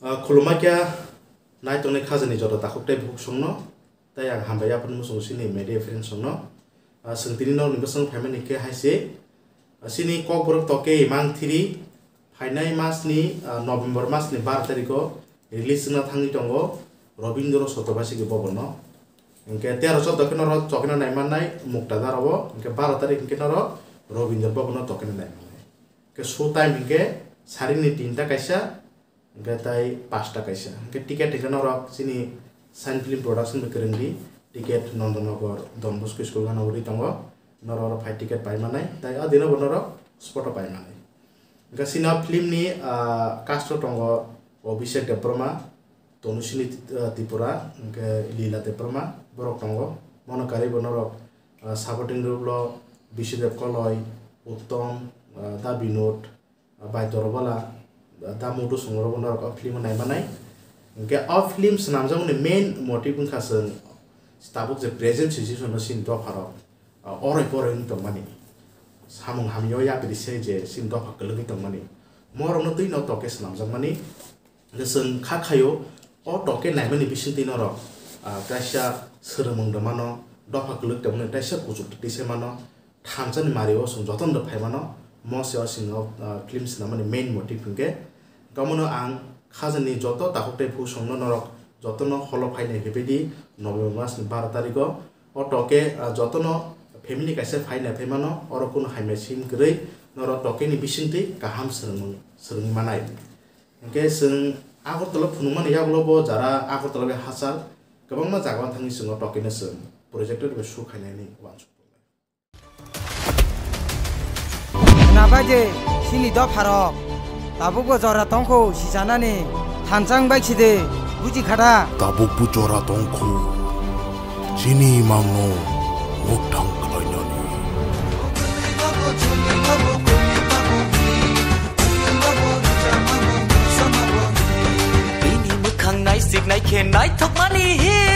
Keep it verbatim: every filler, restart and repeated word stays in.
Ah, khulumma khe naitongnai khajani joto takhuk tei bukhuk songno, tei ang hambai yaphano muchungo chini media friends songno. Ah, chwng tini norokni bwskango phaimani khe hai se, ah, chini Kokborok Tokhe Mang Three phainai masni, ah, November masni bar tarikho release wngna thangwi tongo Robindra Chaturvasiki Bhavanno. Hinkhe tero choudo khe norok tokena naimannai Mukta Daro o, hinkhe baro tarik hinkhe norok Robindra Bhavanno tokena naimannai. Hinkhe show time hinkhe sarini tinta kaisa, hinkhe tai pasta kaisa. Hinkhe ticket hinkhe norok chini Sign Film Production bai kwrwngdi, ticket Nandanagar Don Bosco School gana uri tongo, norok oro phai ticket paimanai, tai o dino bo norok spot o paimanai. Hinkhe chini o film ni, ah, cast o tongo Abhishek Debbarma, Tanushree, ah, Tripura, hinkhe Leela Debbarma, borok tongo. Mono karwi bo norok, ah, supporting role o Bisudeb Koloi, Uttom, ah, Da Binod, ah, Bai Torobala, ah, Da Mudu Songro bo norok o film o naimanai. Hinkhe o film swnamjakmani main motive wngkha chwng tabuk je present situation o chini dopharok, ah, oroi poroi wng tongmani, samung hamya yapri se je chini dopha kwlwgwi tongmani, morokno twino tokhe swnamjakmani. Hwnkhe chwng kha khaio, o tokhe naimani bisingtwi norok, ah, kaisa swrwngmung rwmano, dopha kwlwk tongmani kaisa kuchuk twi se mano, thansa ni mari o chwng jotono phai mano, mo se o chwng o, ah, film swnamani main motive hwnkhe. Omono ang khajani joto takhuk tei bukhuk songno norok jotono holo phainai hibaidi November mas ni baro tarikho. O tokhe, ah, jotono family kaisa phainai phai mano, oro kunu hamya sim kwrwi norok tokhe ni bisingtwi kaham swrwngmung swrwngwi manai. Hinkhe chwng Agartala phunukmani yagulo bo jara Agartala bai hachal kwbangma jaga o thangwi chwng o tokeno chwng projector bai shoot khainani uansuk tongnai. Khnabaidi chini dopharok tabukbo jora tongkho sichanani thansa wngbai sidi buji khada. Tabukbo jora tongkho chini imangno mwkthang khlainani. Bini mwkhang naisik naikhe naithokmani hi.